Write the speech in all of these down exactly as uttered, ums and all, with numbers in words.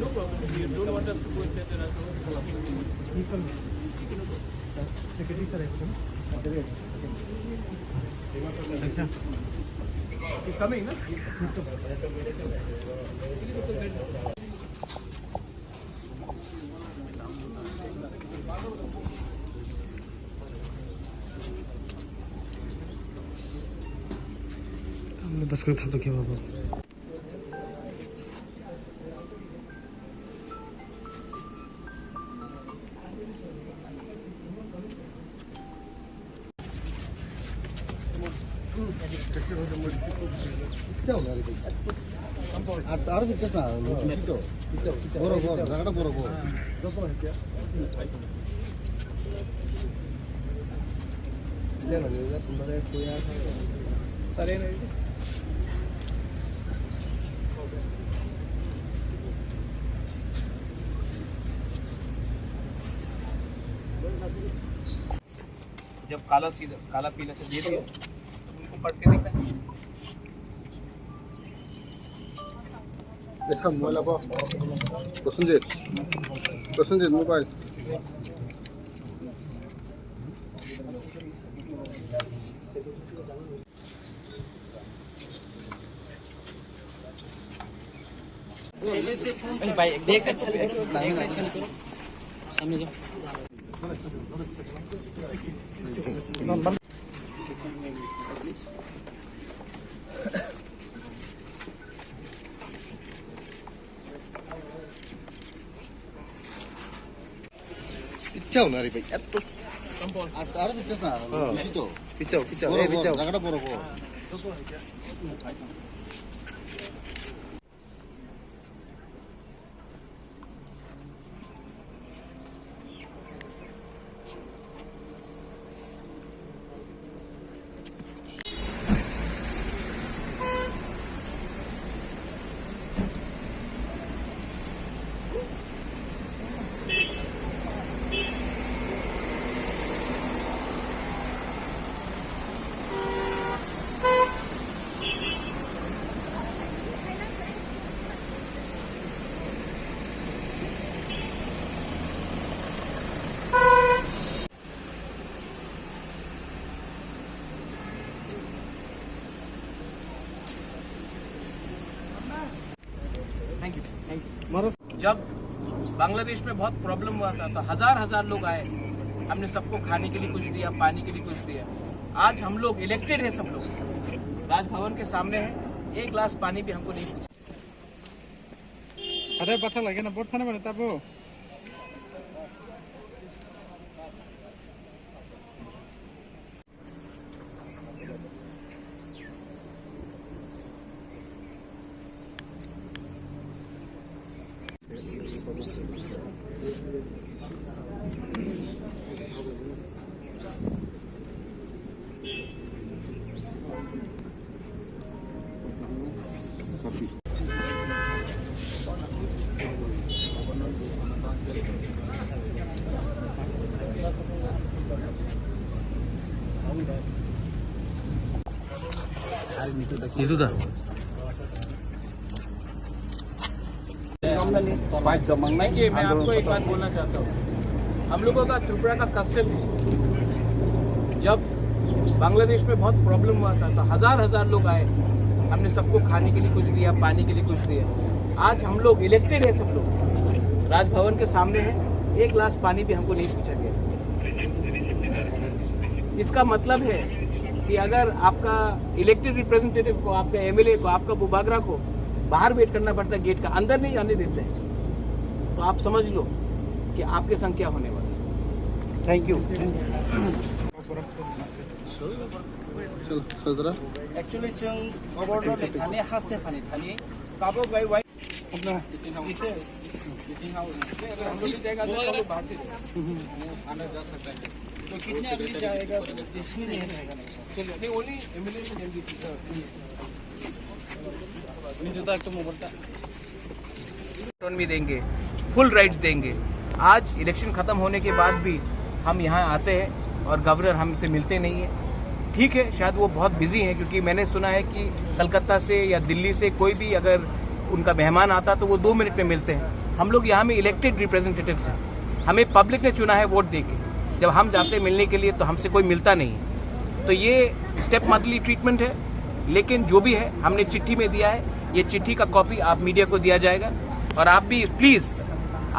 No problem. If you don't want us to go, et cetera, so People take a decent action. Action. He's coming, no? He's coming. Tamni bwskang thangtokhe babo. আর, আর দিতে না, বড় বড়, জায়গাটা বড় বড়। जब काला सीधा, काला पीला से दे दिया, तो उनको पढ़ के देखा। Esa mobile apa? Prosenjit. Prosenjit mobile. भाई, देख सकते हैं। सामने जाओ। Pichao na ri bai, eto. Ar, aro pichas na, pichito. Pichao, pichao, eh, pichao. Jaga ta boro boro. Thank you, thank you। जब बांग्लादेश में बहुत प्रॉब्लम हुआ था, तो हजार हजार लोग आए, हमने सबको खाने के लिए कुछ दिया, पानी के लिए कुछ दिया। आज हम लोग इलेक्टेड है, सब लोग राजभवन के सामने है, एक गिलास पानी भी हमको नहीं पूछा। अरे बठा लगे ना, बोट थाने वाले तब। Itu dah. देखिए, मैं आपको एक बात बोलना चाहता हूँ। हम लोगों का त्रिपुरा का कस्टम है, जब बांग्लादेश में बहुत प्रॉब्लम हुआ था, तो हजार हजार लोग आए, हमने सबको खाने के लिए कुछ दिया, पानी के लिए कुछ दिया। आज हम लोग इलेक्टेड है, सब लोग राजभवन के सामने है, एक गिलास पानी भी हमको नहीं पूछा गया। इसका मतलब है कि अगर आपका इलेक्टेड रिप्रेजेंटेटिव को, आपका एमएलए को, आपका बुबागरा को बाहर वेट करना पड़ता है, गेट का अंदर नहीं आने देते हैं, तो आप समझ लो कि आपके संग क्या होने वाला है। Thank you. Actually, जों गभर्नरनि थाखाय हास्थायनो थाखाय काबो बाय बाय तो कितने आदमी जाएगा? इसमें नहीं रहेगा। चलिए, नहीं, only एमएलए में जल्दी। नहीं, जूता एक तो मोबाइल का। टोन भी देंगे, फुल राइट्स देंगे। आज इलेक्शन खत्म होने के बाद भी हम यहाँ आते हैं और गवर्नर हमसे मिलते नहीं है। ठीक है, शायद वो बहुत बिजी हैं, क्योंकि मैंने सुना है कि कलकत्ता से या दिल्ली से कोई भी अगर उनका मेहमान आता तो वो दो मिनट में मिलते हैं। हम लोग यहाँ में इलेक्टेड रिप्रेजेंटेटिव्स हैं, हमें पब्लिक ने चुना है वोट देके। जब हम जाते हैं मिलने के लिए तो हमसे कोई मिलता नहीं है। तो ये स्टेप मदरली ट्रीटमेंट है, लेकिन जो भी है हमने चिट्ठी में दिया है। ये चिट्ठी का कॉपी आप मीडिया को दिया जाएगा। और आप भी प्लीज़,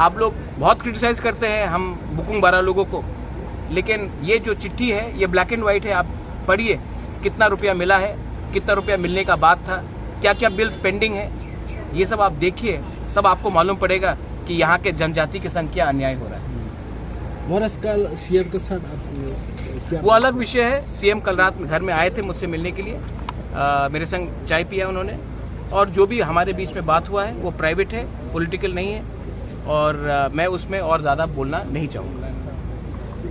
आप लोग बहुत क्रिटिसाइज करते हैं हम बुकुंग बारा लोगों को, लेकिन ये जो चिट्ठी है ये ब्लैक एंड वाइट है। आप पढ़िए, कितना रुपया मिला है, कितना रुपया मिलने का बात था, क्या क्या बिल्स पेंडिंग है, ये सब आप देखिए, तब आपको मालूम पड़ेगा कि यहाँ के जनजाति के संग क्या अन्याय हो रहा है। और आजकल सीएम के साथ आप क्या वो अलग विषय है। सीएम कल रात में घर में आए थे मुझसे मिलने के लिए, अ, मेरे संग चाय पिया उन्होंने, और जो भी हमारे बीच में बात हुआ है वो प्राइवेट है, पॉलिटिकल नहीं है, और अ, मैं उसमें और ज़्यादा बोलना नहीं चाहूँगा।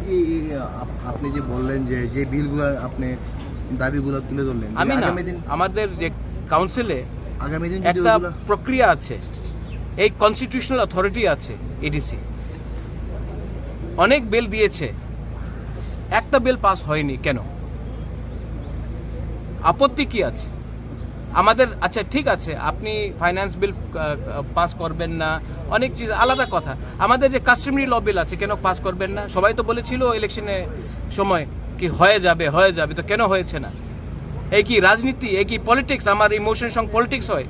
ये, ये, ये आप, আপনি যে বললেন যে যে বিলগুলো আপনি দাবিগুলো তুলে ধরলেন যে আমি না, আগামী দিন আমাদের যে কাউন্সিলে আগামী দিন যদি একটা ওইগুলো প্রক্রিয়া আছে, এই কনস্টিটিউশনাল অথরিটি আছে এডিসি, অনেক বিল দিয়েছে, একটা বিল পাস হয়নি কেন? আপত্তি কি আছে আমাদের? আচ্ছা, ঠিক আছে, আপনি ফাইন্যান্স বিল পাস করবেন না, অনেক চিজ আলাদা কথা। আমাদের যে কাস্টমারি ল বিল আছে, কেন পাস করবেন না? সবাই তো বলেছিল ইলেকশনে সময় কি হয়ে যাবে, হয়ে যাবে, তো কেন হয়েছে না? এই কি রাজনীতি, এই কি পলিটিক্স? আমার ইমোশন সঙ্গে পলিটিক্স হয়?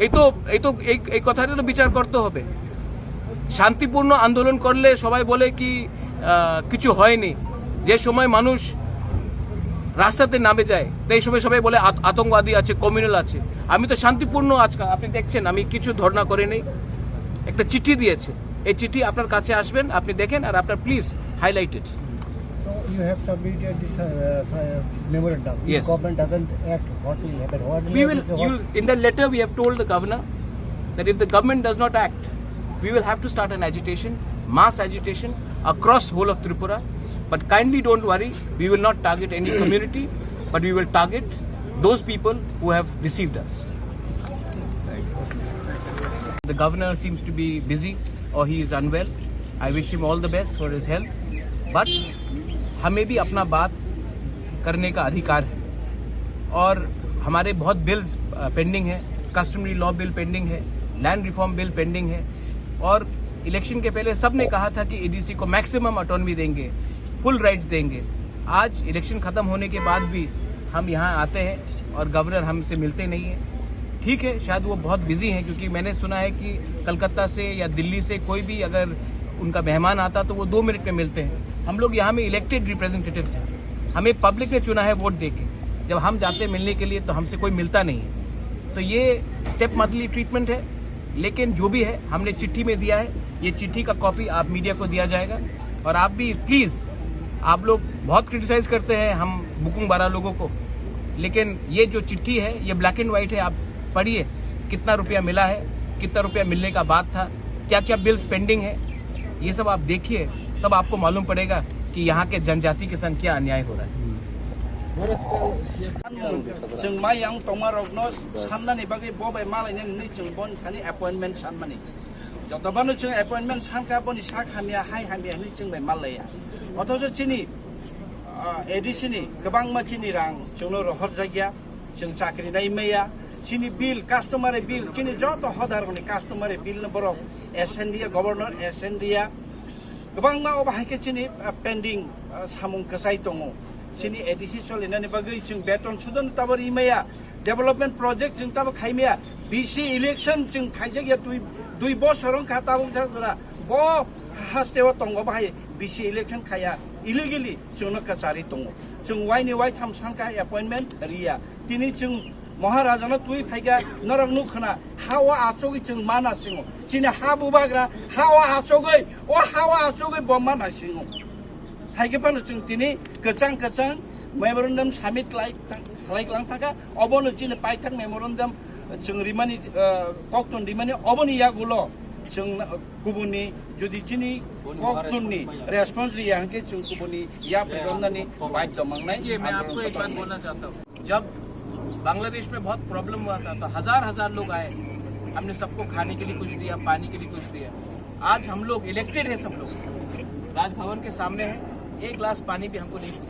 এই তো, এই তো, এই এই কথাটা তো বিচার করতে হবে। শান্তিপূর্ণ আন্দোলন করলে সবাই বলে কি আহ, কিছু হয়নি। যে সময় মানুষ রাস্তাতে নামে যায়, সেই সময় সবাই বলে আত- আতঙ্কবাদী আছে, কমিউনাল আছে। আমি তো শান্তিপূর্ণ, আজকাল আপনি দেখছেন আমি কিছু ধর্ণা করে নেই। একটা চিঠি দিয়েছে, এই চিঠি আপনার কাছে আসবেন, আপনি দেখেন, আর আপনার please highlighted. So you have submitted this, uh, uh, this memorandum. Yes. If government doesn't act, what will happen? What will We will, happen? you will, in the letter we have told the governor that if the government does not act, we will have to start an agitation, mass agitation across whole of Tripura. But kindly don't worry, we will not target any community, but we will target those people who have deceived us. The governor seems to be busy or he is unwell. I wish him all the best for his health. But हमें भी अपना बात करने का अधिकार है और हमारे बहुत बिल्स पेंडिंग है। कस्टमरी लॉ बिल पेंडिंग है, लैंड रिफॉर्म बिल पेंडिंग है। और इलेक्शन के पहले सबने कहा था कि एडीसी को मैक्सिमम ऑटोनॉमी देंगे, फुल राइट्स देंगे। आज इलेक्शन ख़त्म होने के बाद भी हम यहाँ आते हैं और गवर्नर हमसे मिलते नहीं है। ठीक है, शायद वो बहुत बिजी हैं, क्योंकि मैंने सुना है कि कलकत्ता से या दिल्ली से कोई भी अगर उनका मेहमान आता तो वो दो मिनट में मिलते हैं। हम लोग यहाँ में इलेक्टेड रिप्रेजेंटेटिव्स हैं, हमें पब्लिक ने चुना है वोट देके। जब हम जाते हैं मिलने के लिए तो हमसे कोई मिलता नहीं है। तो ये स्टेप मदरली ट्रीटमेंट है, लेकिन जो भी है हमने चिट्ठी में दिया है। ये चिट्ठी का कॉपी आप मीडिया को दिया जाएगा। और आप भी प्लीज़, आप लोग बहुत क्रिटिसाइज करते हैं हम बुकुंग बारा लोगों को, लेकिन ये जो चिट्ठी है ये ब्लैक एंड वाइट है। आप पढ़िए, कितना रुपया मिला है, कितना रुपया मिलने का बात था, क्या क्या बिल्स पेंडिंग है, ये सब आप देखिए, तब आपको मालूम पड़ेगा कि यहाँ के जनजाति के संग क्या अन्याय हो रहा है। Chwng mai yang tongma rokno sannani bagwi bo bai malainani hwnwi chwng bon thani appointment sanmani. Jotophano chwng appointment sankha boni sak hamya hai hamya hwnwi chwng bai mallaiya. Othocho chini, ah, A D C ni kwbangma chini rang chwngno rohorjakya, chwng chakri nai maya, chini bill, customary bill, chini joto hodarokni customary bill no borok S N D A, governor S N D A, kwbangma obo hai khe chini, ah, pending, ah, samung kwchai tongo. Chini A D C cholinani bagwi chwng beton sudon tabo ri maya, development project chwng tabo khai maya, B C election chwng khaijak ya twi dui bosor wng kha tabuk jak jora bo haste o tongo bahai B C election khaya illegally chwngno kwchari tongo. Chwng waini waitham sankha appointment riya. Tini chwng Maharajano twi phaikha, norok nuk khna, ha o achugwi chwng mana singo. Chini ha bubagra, ha o achugwi, o ha o achugwi bo mana singo. Haikhe phano chwng tini kwchang kwchang memorandum submit khlai, khlai klang thangkha, obono chini paithak memorandum chwng rimani, eh, koktun rimani, oboni yagulo chwng kubuni jodi chini koktunni response riya hwnkhe chwng kubuni yak romnani baidhyo mangnai. देखिए, मैं आपको एक बात बोलना चाहता हूँ। जब बांग्लादेश में बहुत प्रॉब्लम हुआ था, तो हजार हजार लोग आए, हमने सबको खाने के लिए कुछ दिया, पानी के लिए कुछ दिया। आज हम लोग इलेक्टेड है, सब लोग राजभवन के सामने है, एक गिलास पानी भी हमको नहीं